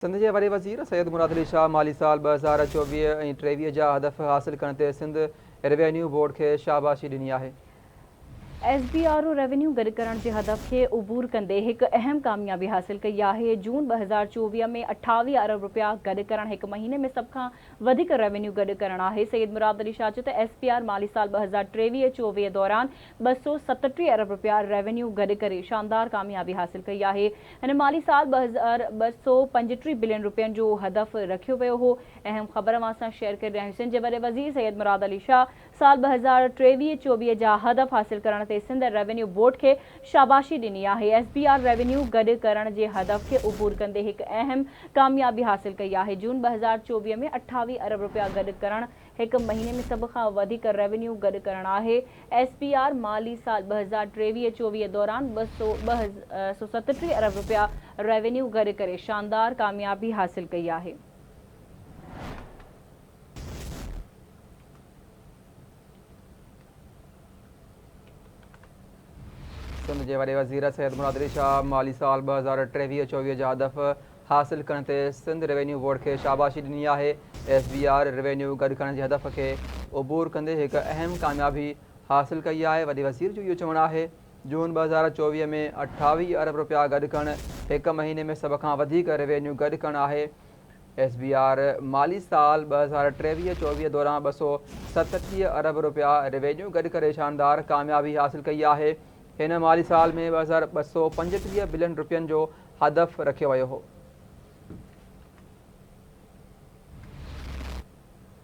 سنڌ جي وڏي وزير سيد مراد علي شاهه مالي سال 2024 ۽ 23 جا هدف حاصل ڪرڻ تي سنڌ روينيو بورڊ کي شاباشي ڏني آهي. S B R O revenue گڏ ڪرڻ جي هدف کي عبور ڪندي هڪ اهم ڪاميابي حاصل ڪئي آهي. جون 2024 ۾ 28 ارب رپيا گڏ ڪرڻ هڪ مهيني ۾ سڀ کان وڌيڪ روينيو گڏ ڪرڻ آهي. سيد مراد علي شاهه چيو ته ايس بي آر مالي سال 2023 24 دوران 237 ارب رپيا روينيو گڏ ڪري شاندار ڪاميابي حاصل ڪئي آهي. هن مالي سال 2235 بلين رپين جو هدف رکيو ويو هو. اهم خبر اوهان سان شيئر ڪري رهيا آهيون سنڌ جي وڏي وزير سيد مراد علي شاهه سال 2023 24 جا هدف حاصل ڪرڻ تي سنڌ روينيو بورڊ کي شاباشي ڏني آهي. ايس بي آر روينيو گڏ ڪرڻ جي هدف کي عبور ڪندي هڪ اهم ڪاميابي حاصل ڪئي آهي. جون 2024 ۾ 28 ارب رپيا گڏ ڪرڻ هڪ مهيني ۾ سڀ کان وڌيڪ روينيو گڏ ڪرڻ آهي. ايس بي آر مالي سال 2023 24 دوران 237 ارب رپيا روينيو گڏ ڪري شاندار ڪاميابي حاصل ڪئي آهي. سنڌ جي وڏي وزير سيد مراد علي شاهه مالي سال 2023 24 جا هدف حاصل ڪرڻ تي سنڌ روينيو بورڊ کي شاباشي ڏني آهي. ايس بي آر روينيو گڏ ڪرڻ جي هدف کي عبور ڪندي هڪ اهم ڪاميابي حاصل ڪئي آهي. وڏي وزير جو اهو چوڻ آهي جون 2024 ۾ 28 ارب رپيا گڏ ڪرڻ هڪ مهيني ۾ سڀ کان وڌيڪ روينيو گڏ ڪرڻ آهي. ايس بي آر مالي سال 2023 24 دوران 237 ارب رپيا روينيو گڏ ڪري شاندار ڪاميابي حاصل ڪئي آهي. هن مالي سال ۾ 2235 بلين رپين جو هدف رکيو ويو هو.